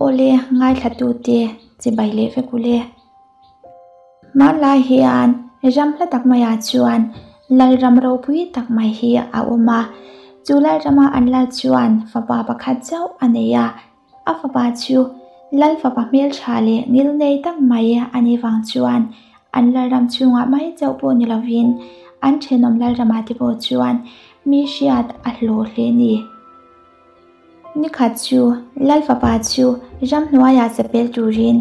Awle ngaithlatute chibai leh vek ule. Hmanlai hian ram hla tak maiah chuan Lalram ropui tak mai hi a awm a. Chu Lalrama an lal chuan fapa pakhat chauh a nei a. A fapa chu Lal fapa hmeltha leh ngilnei tak mai a nih vang chuan an Lalram chhungah mai chauh pawh ni lovin an thenawm Lalramah te pawh chuan mi hriat a hlawh hle a ni. Nikhat chu Lal fapa chu ramhnuaiah chepel turin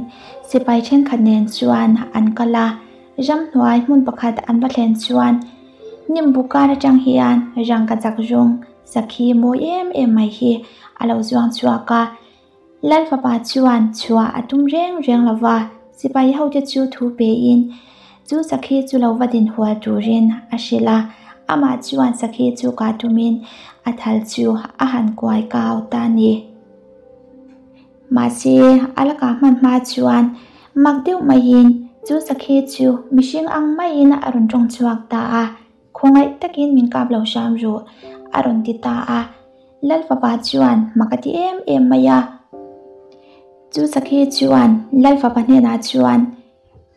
sipai thenkhat nen chuan an kal a, ramhnuai hmun pakhat an va thlen chuan nimbu kar atang hian rangkachak rawng sakhi mawi em em mai hi a lo zuang chhuak a. Lal fapa chuan chhuah a tum reng reng lo va, sipai hote chu thu pein chu sakhi chu lo va din hual turin a hrilh a, amah chuan sakhi chu kah tumin a thal chu a han kuai kau ta a ni. Mahse, a la kah hman hma chuan mak deuh maiin chu sakhi chu mihring ang maiin a rawn tawng chhuak ta a, Khawngaih takin min kap lo hram ru, a rawn ti ta a. Lal fapa chuan mak a ti em em mai a. Chu sakhi chuan Lal fapa hnenah chuan,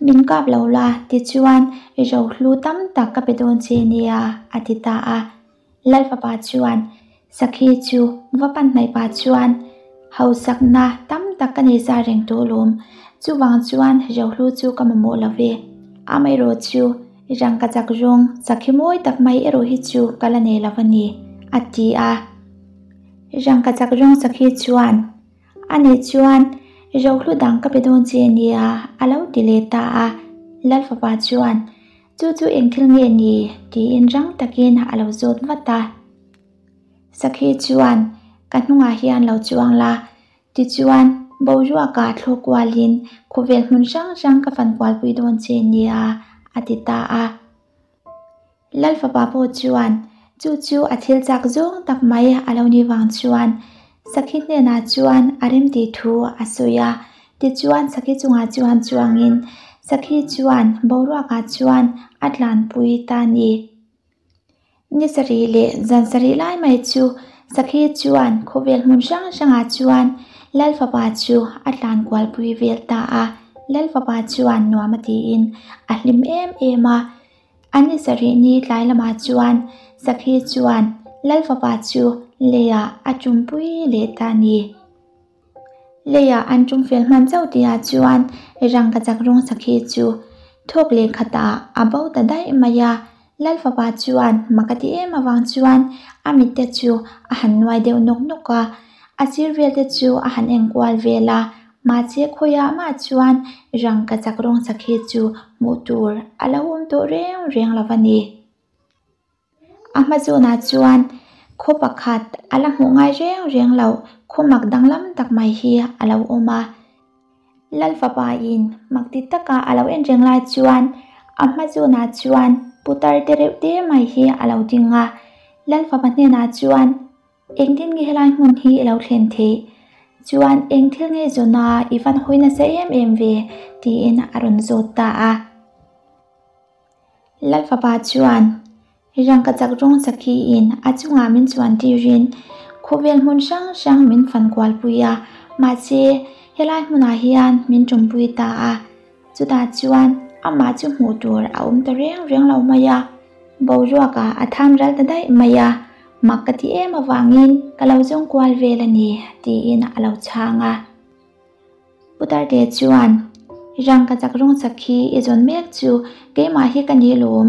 Min kap lo la, tichuan rohlu tam tak ka pe dawn che nia, a ti ta a. Lal fapa chuan sakhi chu va pan hnaih pah chuan, Hausakna tam tak ka nei za reng tawh lawm, chuvang chuan rohlu chu ka mamawh lo ve. Amaherawh chu Rangkachak rawng sakhi mawi tak mai erawh hi chu ka la nei lo a ni, a ti a. Rangkachak rawng sakhi chuan, A nih chuan rohlu dang ka pe dawn che nia, a lo ti leh ta a. Lal fapa chuan, Chu chu eng thil nge ni? tiin rang takin a lo zawt vat a. Sakhi chuan, Ka hnungah hian lo chuang la, Tichuan, boruakah thlawh kualin khawvel hmun hrang hrang ka fan kualpui dawn che nia, a ti ta a. Lal fapa pawh chuan chu chu a thil chak zawng tak mai a lo nih vang chuan Sakhi hnenah chuan a remtih thu a sawi a. Tichuan, Sakhi chungah chuan chuangin Sakhi chuan boruakah chuan a tlanpui ta a ni. Ni sarih leh zan sarih lai mai chu Sakhi chuan khawvel hmun hrang hrangah chuan Lal fapa chu a tlan kualpui vel ta a. Lal fapa chuan nuam a tiin a hlim em em a. A ni sarih ni tlai lamah chuan Sakhi chuan Lal fapa chu leiah a tumpui leh ta a ni. Leiah an tum fel hman chauh tihah chuan rangkachak rawng sakhi chu thawk leh khatah a bo ta daih mai a. Lal fapa chuan mak a ti em avang chuan a mitte chu a han nuai deuh nawk nawk a, a sir vel te chu a han enkual vel a, mahse khawiah mah chuan rangkachak rawng sakhi chu hmuh tur a lo awm tawh reng reng lo a ni. A hma zawnah chuan khaw pakhat a la hmuh ngai reng reng loh khaw mak danglam tak mai hi a lo awm a. Lal fapa in mak ti taka a lo en reng lai chuan a hma zawnah chuan putar te reuh te mai hi a lo ding a. Lal fapa hnenah chuan Engtin nge helai hmun hi i lo thlen theih? Chuan eng thil nge zawna i van hawi nasa em em ve? tiin a rawn zawt ta a. Lal fapa chuan rangkachak rawng sakhiin a chungah min chuan tirin khawvel hmun hrang hrang min fan kualpui a, mahse helai hmunah hian min tawmpui ta a, chutah chuan amah chu hmuh tur a awm ta reng reng lo mai a, boruakah a tham ral ta daih mai a, mak ka ti em avangin ka lo zawng kual vel a ni tiin a lo chhang a. Putarte chuan, Rangkachak rawng chak hi i zawn mek chu keimah hi ka ni lawm.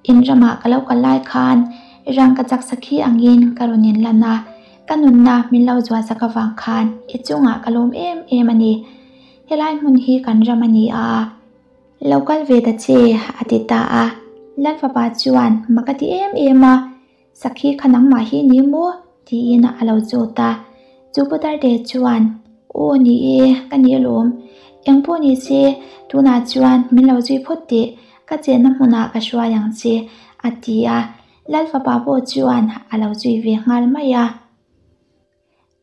In ramah ka lo kal lai khan rangkachak sakhi angin ka rawn inlan a, ka nunna min lo zuah sak avang khan i chungah ka lawm em em a ni. Helai hmun hi kan ram a ni a, lo kal ve ta che, a ti ta a. Lal fapa chuan mak a ti em em a. Sakhi kha nangmah hi ni maw? tiin a lo zawt a. Chu Putarte chuan, Aw ni e, ka ni alawm. Eng pawh ni se, tunah chuan min lo zui phawt teh, ka chenna hmunah ka hruai ang che, a ti a. Lal fapa pawh chuan a lo zui ve nghal mai a.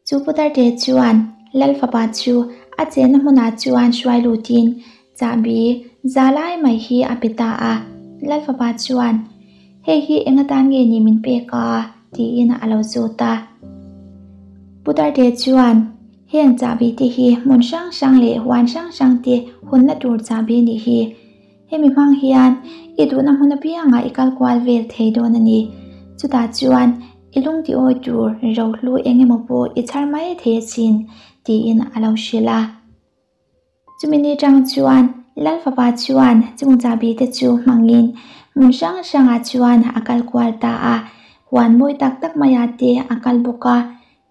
Chu Putarte chuan Lal fapa chu a chenna hmunah chuan hruai lutin chahbi za lai mai hi a pe ta a. Lal fapa chuan, Hei hi eng atan nge ni min pek a? tiin a lo zawt a. Putarte chuan, Heng chahbi te hi hmun hrang hrang leh huan hrang hrang te hawnna tur chahbi a nih hi. Hemi hmang hian i duhna hmun apiangah i kal kual vel thei dawn a ni. Chutah chuan i lung ti awi tur rohlu eng emaw pawh i chhar mai thei asin, tiin a lo hrilh a. Chumi ni tang chuan Lal fapa chuan chung chahbi te chu hmangin hmun hrang hrangah chuan a kal kual ta a, huan mawi tak tak maiah te a kal bawk a,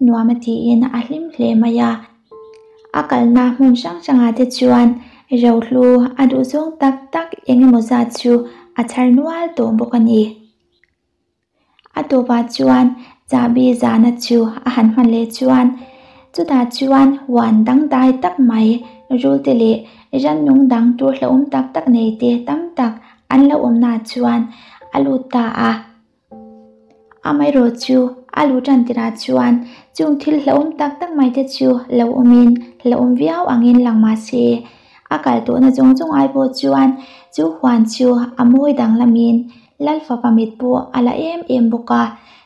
nuam a tiin a hlim hle mai a. A kalna hmun hrang hrangah te chuan rohlu a duhzawng tak tak eng emaw zat chu a chhar nual tawh bawk a ni. A tawpah chuan chahbi zahna chu a han hman leh chuan chutah chuan huan dangdai tak mai rulte leh rannung dang tur hlauhawm tak tak nei te tam tak an lo awmnaah chuan a lut ta a. Amaherawh chu a luh tan tirah chuan chung thil hlauhawm tak tak mai te chu lo awmin hlauhawm viau angin lang mah se a kal tawhna zawng zawng ai pawh chuan chu huan chu a mawi danglamin Lal fapa mit pawh a la em em bawk a,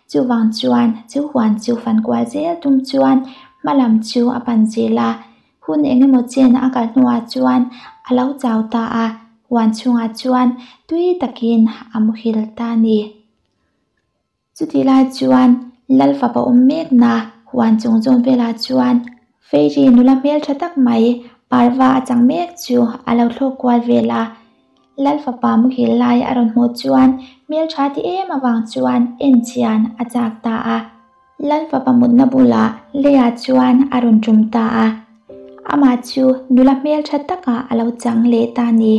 chuvang chuan chu huan chu fan kual zel tum chuan hma lam chu a pan zel a. Hun eng emaw chen a kal hnuah chuan a lo chau ta a, huan chhungah chuan tui takin a muhil ta a ni. Chutih lai chuan Lal fapa awm mekna huan chung zawn velah chuan Fairy nula hmeltha tak mai parva a chang mek chu a lo thlawk kual vel a. Lal fapa muhil lai a rawn hmuh chuan hmeltha ti em avang chuan en chian a chak ta a. Lal fapa mutna bulah leiah chuan a rawn tum ta a. Amah chu nula hmeltha takah a lo chang leh ta a ni.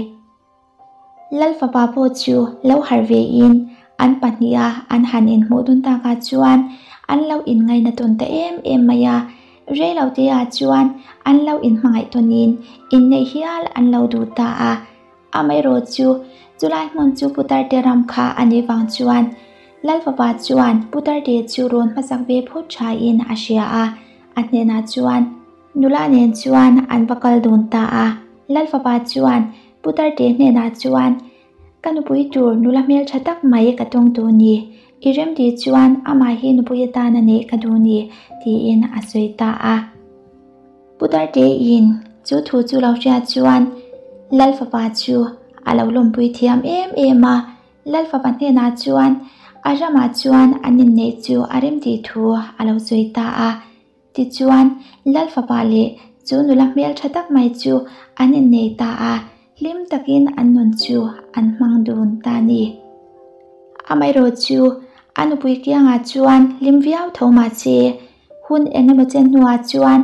Lal fapa pawh chu lo harh ve in an pahniha an han inhmuh dun takah chuan an lo inngaina tawn ta em em mai a, rei lo te ah chuan an lo inhmangaih tawn in inneih hial an lo duh ta a. Amaherawh chu chulai hmun chu Putarte ram kha a nih vang chuan Lal fapa chuan Putarte chu rawn hmasak ve phut tha in a hria a, a hnenah chuan Nula nen chuan an va kal dun ta a. Lal fapa chuan Putarte hnenah chuan, Ka nupui tur nula hmeltha tak mai ka tawng duh ni. I remti chuan amah hi nupui atan a neih ka duh ni, tiin a sawi ta a. Putarte in chu thu chu lo hriat chuan Lal fapa chu a lo lawmpui thiam em em a. Lal fapa hnenah chuan a ramah chuan an inneih chu a remtih thu a lo sawi ta a. Tichuan, Lal fapa leh chu nula hmeltha tak mai chu an innei ta a, hlim takin an nun chu an hmang dun ta a ni. Amaherawh chu a nupui kiangah chuan hlim viau tho mah se, hun eng emaw chen hnuah chuan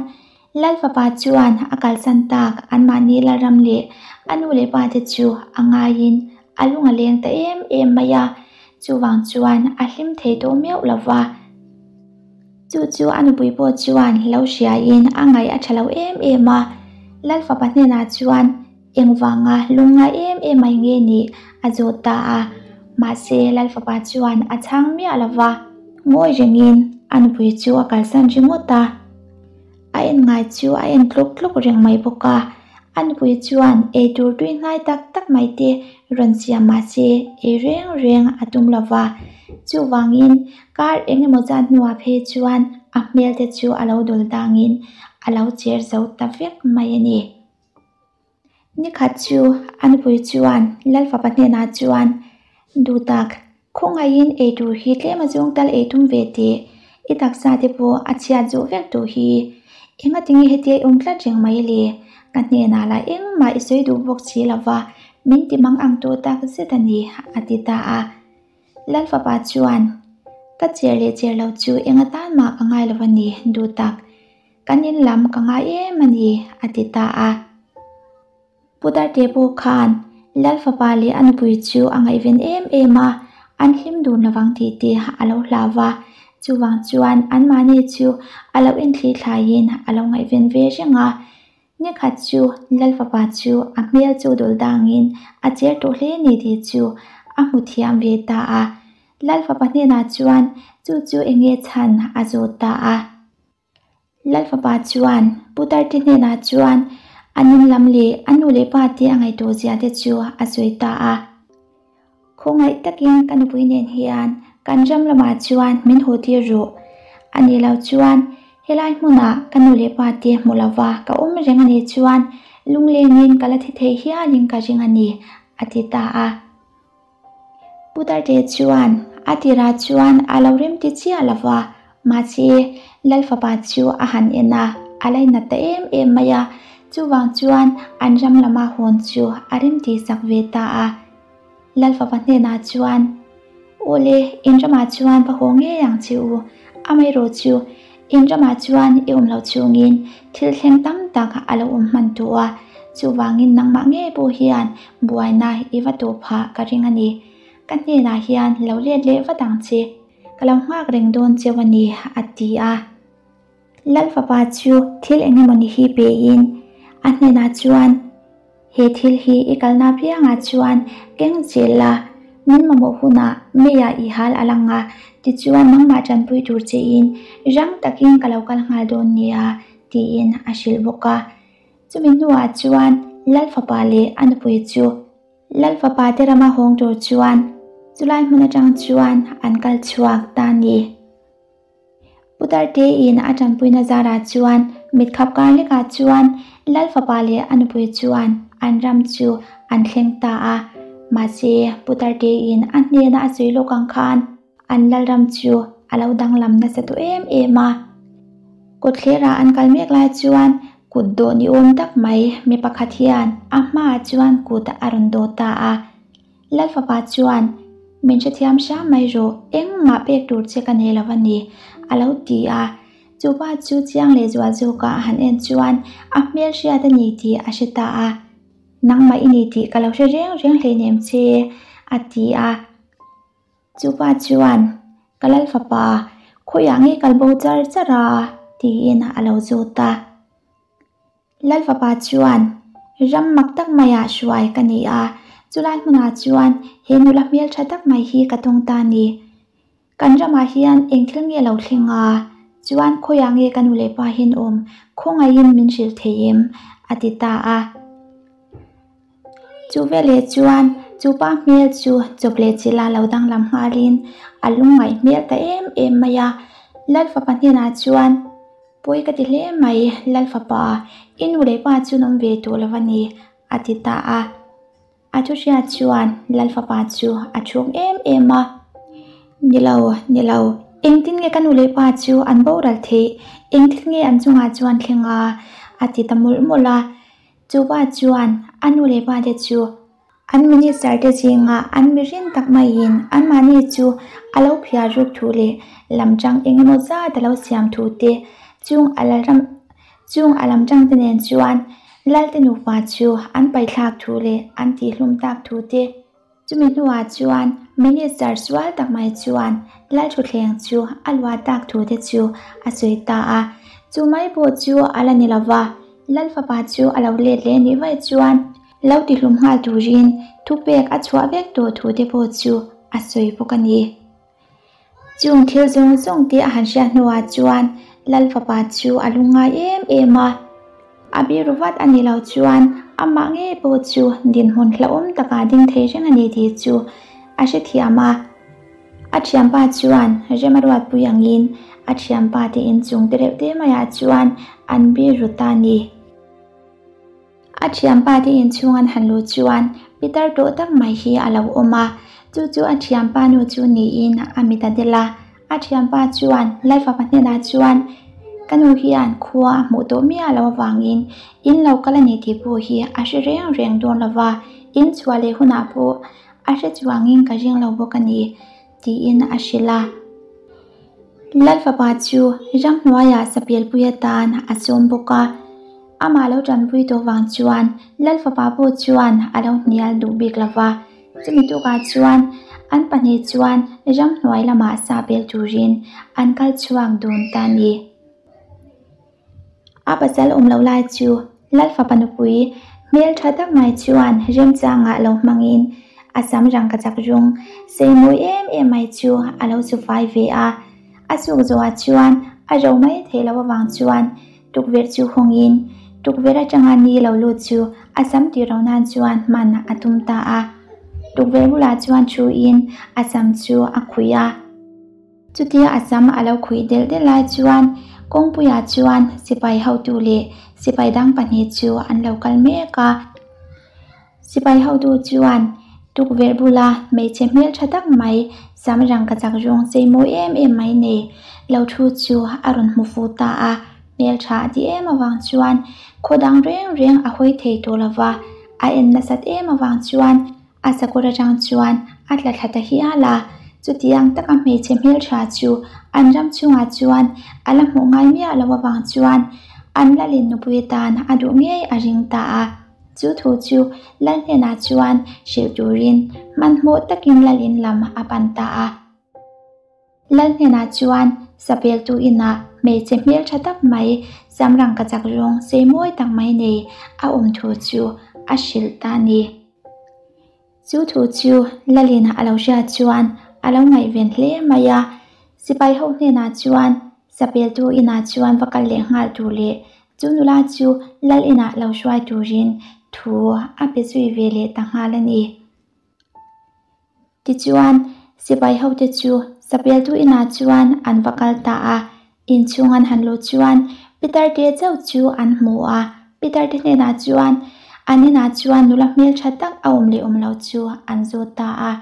Lal fapa chuan a kalsan tak anmahni Lalram leh a nu leh pa te chu a ngaiin a lung a leng ta em em mai a, chuvang chuan a hlim thei tawh meuh lo va. Chu chu a nupui pawh chuan lo hriain a ngaih a tha lo em em a, Lal fapa hnenah chuan engvanga lungngai em em mai nge nih a zawt ta a, mahse Lal fapa chuan a chhang miah lo va, ngawi rengin a nupui chu a kalsan ringawt a. A en ngai chu a en tluk tluk reng mai bawk a, a nupui chuan ei tur tui hnai tak tak mai te rawn siam mah se ei reng reng a tum lo va, chuvangin kar eng emaw zat hnuah phei chuan a hmel te chu a lo dawl dangin a lo cher zo ta vek mai a ni. Nikhat chu a nupui chuan Lal fapa hnenah chuan, Duhtak, khawngaihin ei tur hi tlem a zawng tal ei tum ve teh, i taksa te pawh a chhiat zawh vek tawh hi. Engatinge hetia i awm tlat reng mai le? Ka hnenah lah engmah i sawi duh bawk si lo va, min ti mang ang tawh tak zet a ni, a ti ta a. Lal fapa chuan, Ka cher leh cher lo chu eng atan mah ka ngai lo a ni, Duhtak. Kan in lam ka ngai em a ni, a ti ta a. Pu Darte pawh khan Lal fapa leh a nupui chu a ngaihven em em a, an hlim dun lovang tih te a lo hlau va. Chuvang chuan anmahni chu a lo inthli thlaiin a lo ngaihven ve reng a. Nikhat chu Lal fapa chu a hmel chu dul dangin a cher tawh hle ni tih chu a hmu thiam ve ta a. Lal fapa hnenah chuan chu chu enge chhan a zawt ta a. Lal fapa chuan Putarte hnenah chuan an in lam leh a nu leh pa te a ngaihtuah zia te chu a sawi ta a. Khawngaih takin ka nupui nen hian kan ram lamah chuan min haw tir rawh. A nih loh chuan Helai hmunah ka nu leh pa te hmu lova ka awm reng a nih chuan lunglengin ka la thi thei hialin ka ring a ni, a ti ta a. Putarte chuan a tirah chuan a lo rem ti chiah lo va, mahse Lalfapa chu a han en a, a lainat ta em em mai a, chuvang chuan an ram lama hawn chu a rem tih sak ve ta a. Lalfapa hnenah chuan, Awle, in ramah chuan va haw ngei ang che u, amaherawh chu in ramah chuan i awm loh chungin thil thleng tam tak a lo awm hman tawh a, chuvangin nangmah ngei pawh hian buaina i va tawh phah ka ring a ni. Ka hnenah hian lo let leh vat ang che, ka lo nghak reng dawn cheu a ni, a ti a. Lalfapa chu thil eng emawni hi pein a hnenah chuan, He thil hi i kalna piangah chuan keng zel la, min mamawh hunah meiah i hal a lang a, tichuan nangmah tanpui tur chein rang takin ka lo kal nghal dawn nia, tiin a hrilh bawk a. Chumi hnuah chuan Lalfapa leh a nupui chu Lalfapa te rama hawng tur chuan chulai hmun atang chuan an kal chhuak ta a ni. Putarte-in a tanpuina zarah chuan mitkhap kar lekah chuan Lal fapa leh a nupui chuan an ram chu an thleng ta a. Mahse, Putarte-in a hnena a sawi lawk ang khan an Lalram chu a lo danglam nasa tawh em em a. Kawtthlerah an kal mek lai chuan kut dawh ni awm tak mai mi pakhat hian a hmaah chuan kut a rawn dawh ta a. Lalfapa chuan, Min hrethiam hram mai rawh, engmah pek tur che ka nei lo a ni, a lo ti a. Chu pa chu chiang leh zual zawka a han en chuan a hmel hriat a ni tih a hre ta a. Nangmah i ni tih ka lo hre reng reng hleinem che, a ti a. Chu pa chuan, Ka Lalfapa, khawiah nge kal bo char char a? tiin a lo zawt a. Lalfapa chuan, Ram mak tak maiah hruai ka ni a, chulai hmunah chuan he nula hmel tha tak mai hi ka tawng ta a ni. Kan ramah hian eng thil nge lo thleng a, chuan khawiah nge ka nu leh pa hian awm, khawngaihin min hrilh thei em? a ti ta a. Chu veleh chuan chu pa hmel chu chawp leh chilh a lo danglam nghalin a lungngaih hmel ta em em mai a. Lalfapa hnenah chuan, Pawi ka ti hle mai, Lalfapa, i nu leh pa chu an awm ve tawh lo a ni, a ti ta a. A thu hriat chuan Lalfapa chu a chhung em em a. Ni lo, ni lo, engtin nge ka nu leh pa chu an boral theih, engthil nge an chungah chuan thleng a? a ti ta mawlh mawlh a. Chu pa chuan a nu leh pa te chu an minister te zinga an mi rin tak maiin anmahni chu a lo phiar ruk thu leh lamtang eng emaw zat a lo siam thu te chung a lalram chung a lamtang te nen chuan Lalte nupa chu an paithlak thu leh an tihhlum tak thu te Chumi hnuah chuan Minister sual tak mai chuan Lalthutthleng chu a luah tak thu te chu a sawi ta a. Chu mai pawh chu a la ni lova, Lalfapa chu a lo let leh nih vaih chuan lo tihlum nghal turin thupek a chhuah vek tawh thu te pawh chu a sawi bawk a ni. Chung thil zawng zawng te a han hriat hnuah chuan Lal fapa chu a lungngai em em a. A biru vat a nih loh chuan amah ngei pawh chu dinhmun hlauhawm takah ding thei reng a ni tih chu a hrethiam a. A thianpa chuan rem a ruatpui angin a thianpa te inchung te reuh te maiah chuan an biru ta a ni. A thianpa te inchhung an han luh chuan pitar tawh tak mai hi a lo awm a, chu chu a thianpa nu chu niin a mit a del a. A thianpa chuan Lalfapa hnenah chuan, Ka nu hian khua a hmuh tawh miah loh avangin in lo kal a ni tih pawh hi a hre reng reng dawn lo va, in chhuah leh hunah pawh a hre chuangin ka ring lo bawk a ni, tiin a hrilh a. Lalfapa chu ramhnuaiah sapelpui atan a sawm bawk a. Amah lo tanpui tawh vang chuan Lalfapa pawh chuan a lo hnial duh bik lo va. Chumi tukah chuan an pahnih chuan ramhnuai lamah sa bel turin an kal chhuak dun ta a ni. A pasal awm loh lai chu Lalfapa nupui hmel tha tak mai chuan remchangah lo hmangin a sam rangkachak rawng sei mawi em em mai chu a lo chu fai ve a. A suk zawhah chuan a ro mai theih loh avang chuan Tukverh chu hawngin tukverh atanga ni lo lut chu a sam tih ro nan chuan hman a tum ta a. Tukverh bulah chuan thuin a sam chu a khuih a. Chutia a sam a lo khuih delh delh lai chuan Kawngpuiah chuan sipai hotu leh sipai dang pahnih chu an lo kal mek a. Sipai hotu chuan tukverh bula hmeichhe hmeltha tak mai sam rangkachak rawng chei mawi em em mai nei lo thu chu a rawn hmu fu ta a. Hmeltha a ti em avang chuan khaw dang reng reng a hawi thei tawh lo va, a en nasat em avang chuan A sakawr atang chuan a tla thla ta hial a, chutiang taka hmeichhe hmeltha chu an ram chungah chuan a la hmuh ngai miah loh avang chuan an lalin nupui atan a duh ngei a ring ta a. Chu thu chu lal hnenah chuan hrilh turin hmanhmawh takin lalin lam a pan ta a. Lal hnenah chuan sapeltu inah hmeichhe hmeltha tak mai sam rangkachak rawng sei mawi tak mai nei a awm thu chu a hrilh ta a ni. Chu thu chu Lalin a lo hriat chuan a lo ngaihven hle mai a, sipai ho hnenah chuan sapeltu inah chuan va kal leh nghal tur leh chu nula chu Lal inah lo hruai turin thu a pe zui ve leh ta nghal a ni. Tichuan, sipai hote chu sapeltu inah chuan an va kal ta a, inchhung an han luh chuan Pitarte chauh chu an hmu a, Pitarte hnenah chuan an inah chuan nula hmeltha tak a awm leh awm lo chu an zawt ta a.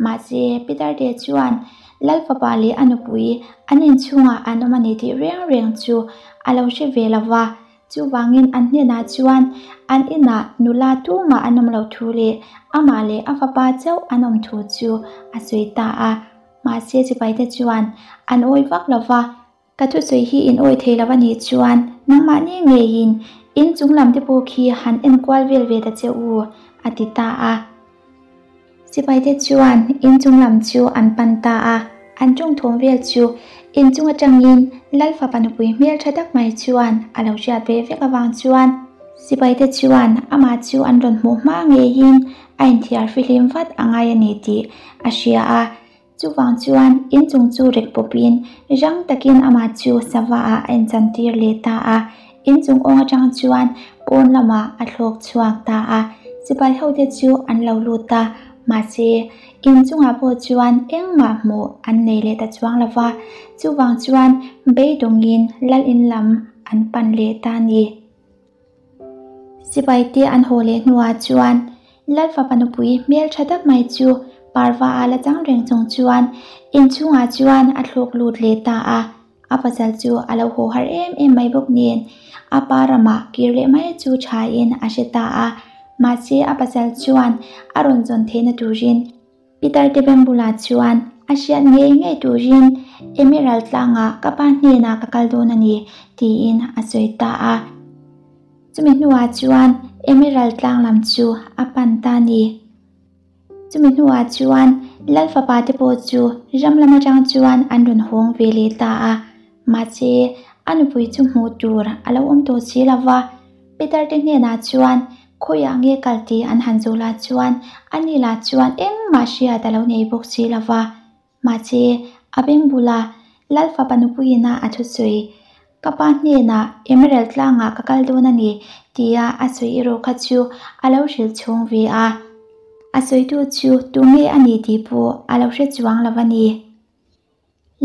Mahse, Pitarte chuan Lal fapa leh a nupui an inchhungah an awm a ni tih reng reng chu a lo hre ve lo va, Chuvangin an hnenah chuan an inah nula tumah an awm loh thu leh amah leh a fapa chauh an awm thu chu a sawi ta a. Mahse sipaite chuan an awi vak lo va, Ka thusawi hi in awi thei lo a nih chuan nangmahni ngeiin in chung lam te pawh khi han en kual vel ve ta che u, a ti ta a. Sipaite chuan in chung lam chu an pan ta a, an ṭawng thawm vel chu in chung aṭangin Lal fapa nupui hmel ṭha tak mai chuan a lo hriat ve vek avang chuan sipaite chuan amah chu an rawn hmuh hma ngeiin a inthiar fihlim vat a ngai a ni tih a hria a. Chuvang chuan in chung chu rek pawpin rang takin amah chu sava ah a inchantir leh ta a, in chung awng atang chuan pawn lamah a thlawk chhuak ta a, sipai hote chu an lo lut a, mahse in chungah pawh chuan engmah hmuh an nei leh ta chuang lo va, chuvang chuan beidawngin lal in lam an pan leh ta a ni. Sipaite an haw leh hnuah chuan Lal fapa nupui hmel tha tak mai chu parva a la chang reng chung chuan inchhungah chuan a thlawk lut leh ta a, a pasal chu a lo haw har em em mai bawk nen a pa ramah kir leh mai chu thain a hre ta a, mahse a pasal chuan a rawn zawn theihna turin Peter te beng bulah chuan a hriat ngei ngei turin Emerald tlangah ka pa hnenah ka kal dawn a ni tiin a sawi ta a. Chumi hnuah chuan Emerald tlang lam chu a pan ta a ni. Chumi hnuah chuan Lal fapa te pawh chu ram lam atang chuan an rawn hawng ve leh ta a. Mahse, a nupui chu hmuh tur a lo awm tawh si lo va. Peter te hnenah chuan khawiah nge kal tih an han zawh lah chuan ani lah chuan engmah hriat a lo nei bawk si lo va. Mahse, a beng bula Lal fapa nupuiin a a thusawi, Ka pa hnenah Emerald tlangah ka kal dawn a ni tia a sawi erawh kha chu a lo hrilh chhung ve a. A sawitu chu tunge a ni tih pawh a lo hre chuang lo a ni.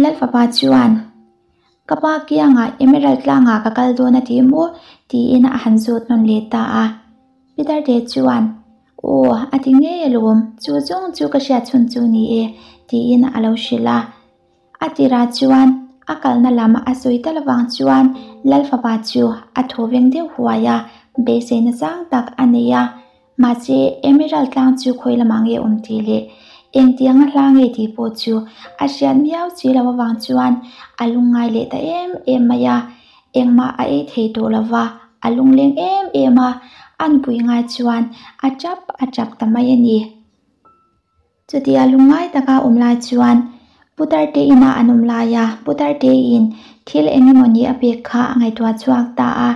Lal fapa chuan, Ka pa kiangah Emerald tlangah ka kal dawn a ti maw? tiin a han zawt nawn leh ta a. Peter te chuan, Aw, a ti ngei alawm, chu zawng chu ka hriat chhun chu ni e, tiin a lo hrilh a. A tirah chuan a kalna lam a sawi tal avang chuan Lal fapa chu a thaw veng deuh huai a, beiseina sang tak a nei a. Mahse, Emerald tlang chu khawi lamah nge awm tih leh engtianga hla nge tih pawh chu a hriat miau si lo avang chuan a lungngai leh ta em em mai a, engmah a ei thei tawh lo va, a lungleng em em a, a nupui ngai chuan a tap a tap ta mai a ni. Chutia lungngai taka awm lai chuan Putar te ina an awm lai a, Putar te in thil eng emaw ni a pek kha a ngaihtuah chhuak ta a,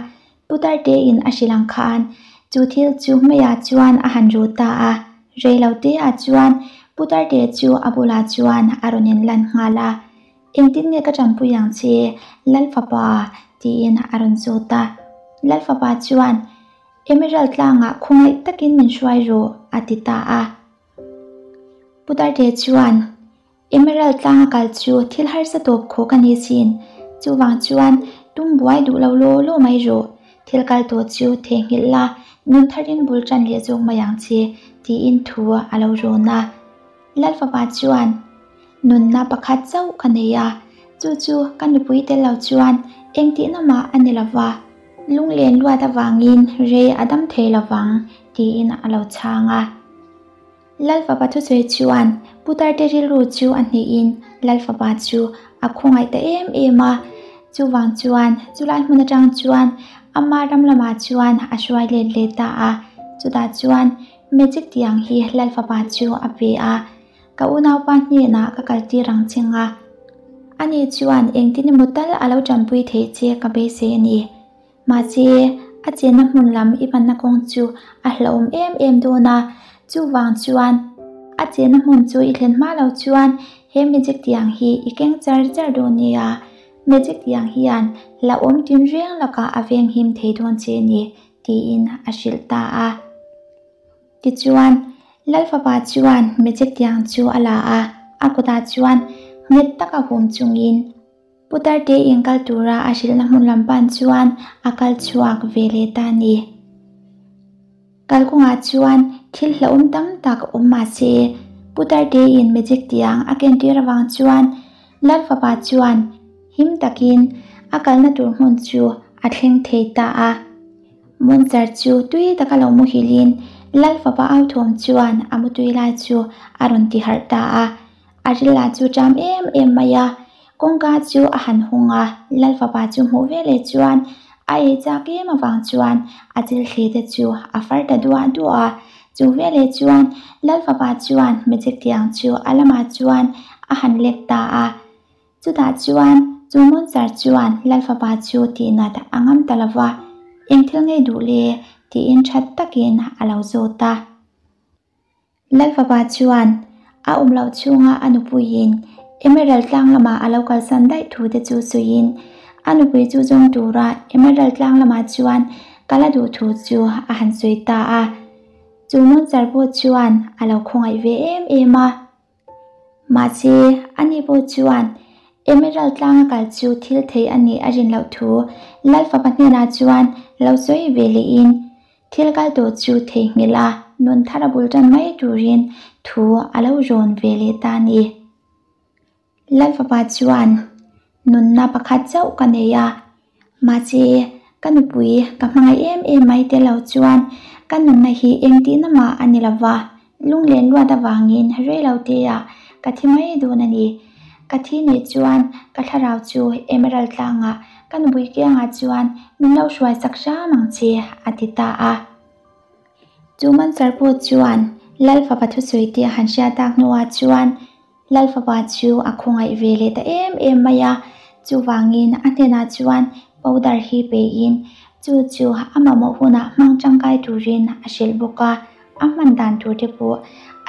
Putar te in a hrilh ang khan chu thil chu hmeiah chuan a han ru ta a, rei lo te ah chuan Putar te chu a bulah chuan a rawn in lan nghal a, Engtin nge ka tanpui ang che Lal fapa? tiin a rawn zawt a, Lal fapa chuan Emerald tlangah khawngaih takin min hruai rawh a ti ta a. Putarte chuan Emerald tlanga kal chu thil harsa tawp khawk a ni sin, chuvang chuan Tum buai duh lo law law mai rawh, thil kal tawh chu theihnghilh la, nun tharin bul tan leh zawk mai ang che, tiin thu a lo rawn a. Lalfapa chuan, Nunna pakhat chauh ka nei a, chu chu ka nupui tel lo chuan engtihna mah a ni lo va, lunglen luat avangin rei a dam thei lo vang, tiin a lo chhang a. Lalfapa thusawi chuan Putarte rilru chu a hnehin Lalfapa chu a khawngaih ta em em a, chuvang chuan chulai hmun atang chuan ama ram lamah chuan a hruai let leh ta a, chutah chuan magic tiang hi Lalfapa chu a pe a, Ka unaupa hnenah ka kaltir ang cheng a, ani chuan engtin emaw tal a lo tanpui theih che ka beisei a ni. Mahse, a chenna hmun lam i panna kawng chu a hlauhawm em em dawn a, chuvang chuan a chenna hmun chu i thlen hma lo chuan he magic tiang hi i keng char char dawn nia, magic tiang hian hlauhawm tinreng lakah a venghim thei dawn che ni, tiin a hrilh ta a. Tichuan, Lalfapa chuan magic tiang chu a la a, a kutah chuan nghet taka hum chungin, Putar te in kal tura a hrilhna hmun lam pan chuan a kal chhuak ve leh ta a ni. Kalkawngah chuan thil hlauhawm tam tak awm mah se, Putar te in magic tiang a kentir avang chuan Lalfapa chuan him takin a kalna tur hmun chu a thleng thei ta a. Monster chu tui taka lo muhilin Lalfapa authawm chuan a mutui lai chu a rawn ti harh ta a. A rila chu ṭam em em mai a, kawngka chu a han hung a, Lalfapa chu hmuh veleh chuan a ei chak em avang chuan a chilthli te chu a far ta duah duah a, chu veleh chuan Lalfapa chuan magic tiang chu a lamah chuan a han lek ta a, chutah chuan chu monster chuan Lalfapa chu tihnat a ngam ta lo va, Eng thil ngei duh le? tiin ṭhat takin a lo zawt a. Lalfapa chuan a awm loh chhunga a nupuiin Emerald tlang lamah a lo kalsan daih thu te chu sawiin a nupui chu zawng tura Emerald tlang lamah chuan kal a duh thu chu a han sawi ta a. Chu monster pawh chuan a lo khawngaih ve em em a. Mahse, ani pawh chuan Emerald tlanga kal chu thil thei a nih a rin loh thu Lalfapa hnenah chuan lo sawi ve lehin thil kal tawh chu theihnghilh a, nun thar a bul tan mai turin thu a lo rawn ve leh ta a ni. Lalfapa chuan nunna pakhat chauh ka nei a, mahse ka nupui ka hmangaih em em mai te lo chuan ka nunna hi engtihna mah a ni lova, lunglen luat avangin reilo teah ka thi mai dawn a ni. Ka thi nih chuan ka thlarau chu Emerald tlangah ka nupui kiangah chuan min lo hruai sak hram ang che a ti ta a. Chu Mansar pawh chuan Lalfapa thusawi te a han hriat tak hnuah chuan Lalfapa chu a khawngaih ve leh ta em em mai a, chuvangin a hnenah chuan powder hi peiin chu chu a mamawh hunah hmang tangkai turin a hrilh bawk a, a hman dan tur te pawh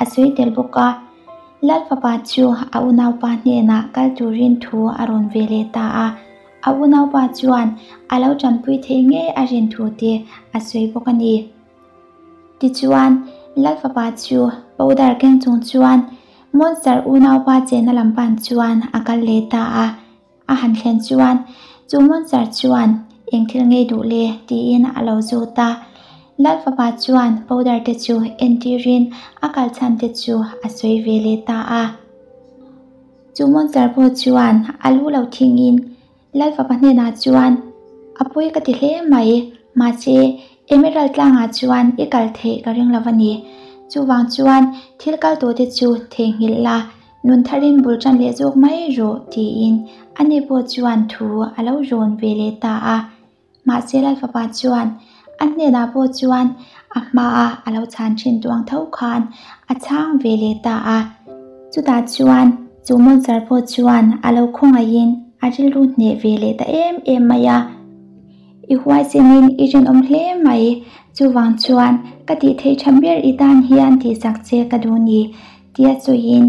a sawi tel bawk a. Lalfapa chu a unaupa hnenah kal turin thu a rawn ve leh ta a, a unaupa chuan a lo tanpui thei ngei a rin thu te a sawi bawk a ni. Tichuan, Lalfapa chu powder keng chung chuan Monster unaupa chenna lam pan chuan a kal leh ta a. A han thlen chuan chu Monster chuan eng thil ngei duh le tiin a lo zawt a. Lalfapa chuan powder te chu entirin a kal chhan te chu a sawi ve leh ta a. Chu Monster pawh chuan a lu lo thingin Lalfapa hnenah chuan, A pawi ka ti hle mai, mahse Emerald tlangah chuan i kal theih ka ring lo a ni. Chuvang chuan thil kal tawh te chu theihnghilh la, nun tharin bul tan leh zawk mai rawh tiin ani pawh chuan thu a lo rawn ve leh ta a. Mahse Lalfapa chuan a hnenah pawh chuan a hmaa a lo chhan thin tuang tho khan a chhang ve leh ta a. Chutah chuan chu monster pawh chuan a lo khawngaihin a rilru hneh ve leh ta em em mai a. I huaisenin i rinawm hle mai, chuvang chuan ka tih theih tha ber i tan hian tihsak che ka duh ni tia sawiin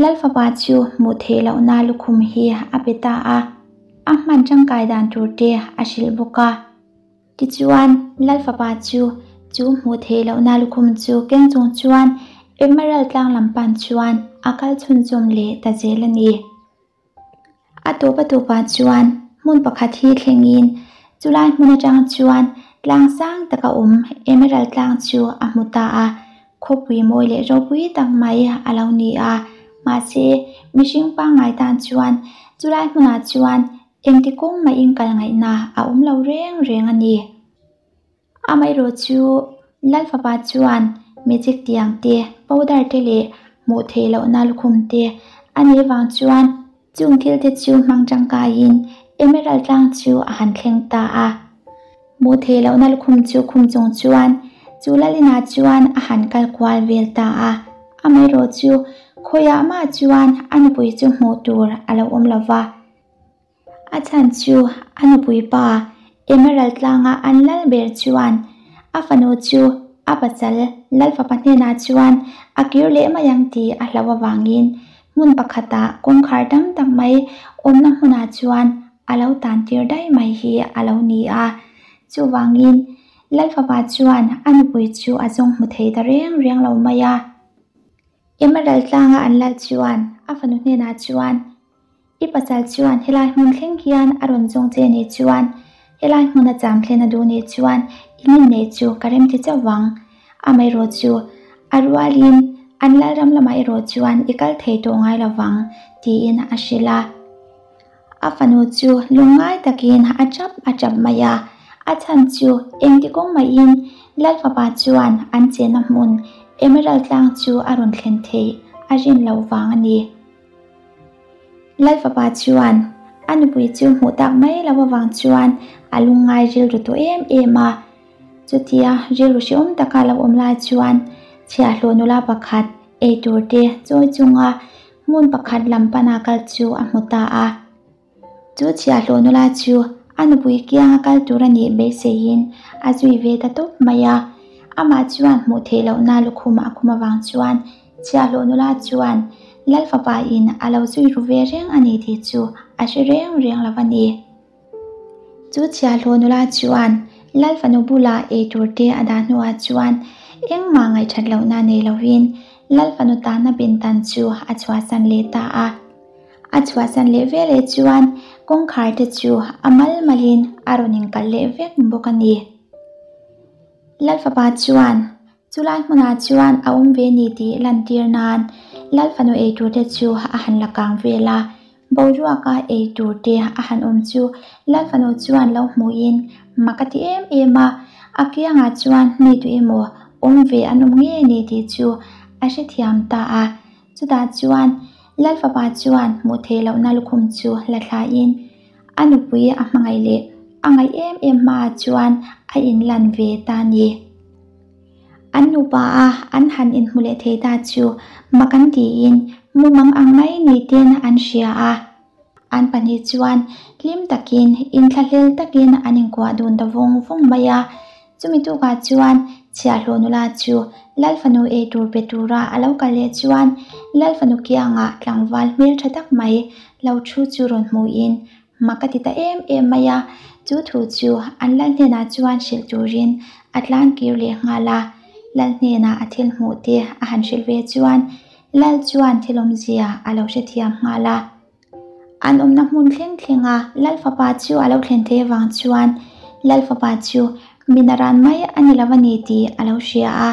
Lalfapa chu hmuh theih lohna lukhum hi a pe ta a, a hman tangkai dan tur te a hrilh bawk a. Tichuan, Lalfapa chu chu hmuh theih lohna lukhum chu keng chung chuan Emerald tlang lam pan chuan a kal chhunzawm leh ta zel a ni. A tawp a tawpah chuan hmun pakhat hi thlengin chulai hmun atang chuan tlang sang taka awm Emerald tlang chu a hmu ta a, khawpui mawi leh ropui tak mai a lo ni a, mahse mihring pangngai tan chuan chulai hmunah chuan engti kawng mahin kal ngaihna a awm lo reng reng a ni. Amaherawh chu Lal fapa chuan magic tiang te, powder te leh hmuh theih lohna lukhum te a nih vang chuan chung thil te chu hmang tangkaiin Emerald tlang chu a han thleng ta a. Hmuh theih lohna lukhum chu khum chung chuan chu Lal inah chuan a han kal kual vel ta a. Amaherawh chu khawiah mah chuan a nupui chu hmuh tur a lo awm lova. A chhan chu a nupui pa Emerald tlanga an lal ber chuan a fanu chu a pasal lal fapa hnenah chuan a kir leh mai ang tih a hlauh avangin hmun pakhatah kawngkhar tam tak mai awmna hmunah chuan a lo tan tir daih mai hi a lo ni a. Chuvangin lal fapa chuan a nupui chu a zawng hmu thei ta reng reng lo mai a. Emerald tlanga an lal chuan a fanu hnenah chuan I pasal chuan helai hmun thleng hian a rawn zawng che nih chuan, helai hmun a cham thlen a duh nih chuan in inneih chu ka remti chauh vang. Amaherawh chu a rualin an lalram lamah erawh chuan i kal thei tawh ngai lo vang, tiin a hrilh a. A fanu chu lungngai takin a tap a tap mai a, a chhan chu engti kawng mahin Lal fapa chuan an chenna hmun Emerald tlang chu a rawn thlen theih a rin loh vang a ni. Lal fapa chuan a nupui chu hmuh tak mai lo avang chuan a lungngai rilru tawh em em a. Chutia rilru hrehawm taka lo awm lai chuan chhiahhlawh nula pakhat eitur te chawi chunga hmun pakhat lam pana kal chu a hmu ta a. Chu chhiahhlawh nula chu a nupui kianga kal tur a nih beiseiin a zui ve ta tawp mai a. Amah chuan hmuh theih lohna lukhum a khum avang chuan chhiahhlawh nula chuan Lal fapa in a lo zui ru ve reng a ni tih chu a hre reng reng lo a ni. Chu chhiahhlawh nula chuan Lal fanu bulah eitur te a dah hnuah chuan engmah ngaihthat lohna nei lovin Lal fanu tahna pindan chu a chhuahsan leh ta a. A chhuahsan leh veleh chuan kawngkhar te chu a mal malin a rawn inkalh leh vek bawk a ni. Lal fapa chuan chulai hmunah chuan a awm ve ni tih lantir nan Lal fanu eitur te chu a han la kang vel a, boruaka eitur te a han awm chu Lal fanu chuan lo hmuhin mak a ti em em a, a kiangah chuan mi tu emaw awm ve an awm nge ni tih chu a hrethiam ta a. Chutah chuan Lal fapa chuan hmuh theih lohna lukhum chu la thlain a nupui a hmangaih leh a ngaih em em hmaah chuan a inlan ve ta a ni. An nupa a an han inhmu leh thei ta chu mak an tiin mumang ang mai ni ten an hria a. An pahnih chuan hlim takin inthlahlel takin an inkuah dun ta vawng vawng mai a. Chumi tukah chuan chhiahhlawh nula chu Lal fanu ei tur pe tura a lo kal leh chuan Lal fanu kiangah tlangval hmeltha tak mai lo thu chu rawn hmuhin mak a ti ta em em mai a, chu thu chu an Lal hnenah chuan hrilh turin a tlan kir leh nghal a. Lal hnenah a thil hmuh te a han hrilh ve chuan Lal chuan thil awmzia a lo hrethiam nghal a. An awmna hmun thleng thleng a Lal fapa chu a lo thlen theih avang chuan Lal fapa chu mi naran mai a ni lo a ni tih a lo hria a,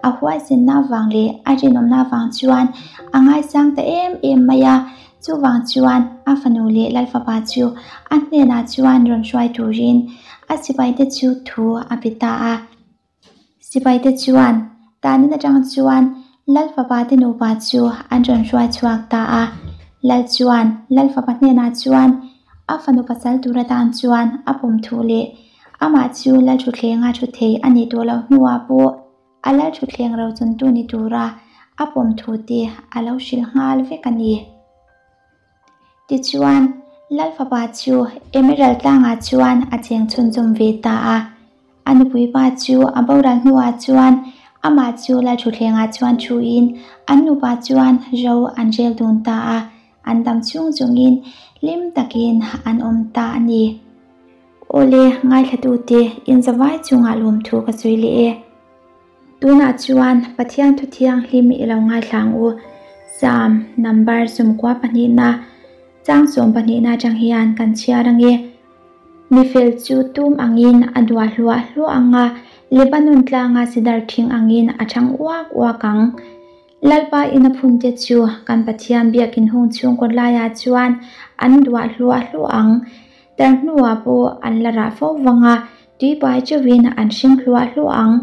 a huaisenna avang leh a rinawmna avang chuan a ngaisang ta em em mai a, chuvang chuan a fanu leh Lal fapa chu a hnenah chuan rawn hruai turin a sipaite chu thu a pe ta a. Sipaite chuan tanin atang chuan Lal fapa te nupa chu an rawn hruai chhuak ta a. Lal chuan Lal fapa hnenah chuan a fanu pasal tur atan chuan a pawm thu leh amah chu Lal thutthlenga thu thei a nih tawh loh hnuah pawh a Lal thutthleng rochuntu ni tura a pawm thu te a lo hrilh nghal vek a ni. Tichuan, Lal fapa chu Emerald tlangah chuan a cheng chhunzawm ve ta a. A nupui pa chu a boral hnuah chuan amah chu Lal thutthlengah chuan thuin an nupa chuan ro an rel dun ta a, an dam chhung chungin hlim takin an awm ta a ni. Awle, ngaithlatute, inzavai chungah lawmthu ka sawi leh e. Tunah chuan Pathian thu thianghlim i lo ngaithla ang u. Psalm number 22 chang 12 atang hian kan chhiar ang e. Mi fel chu tum angin a duah hluah hluah ang a, Lebanon tlanga sidar thing angin a thang uak uak ang. Lalpa ina phunte chu kan Pathian biakin hung chhung kawtlaiah chuan an duah hluah hluah ang. Tar hnuah pawh an la rah fo vang a, tuipai chauhin an hring hluah hluah ang.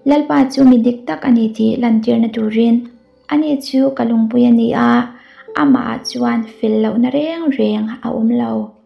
Lalpa chu mi dik tak a ni tih lantirna turin ani chu ka lungpui a ni a, amahah chuan fel lohna reng reng a awm lo.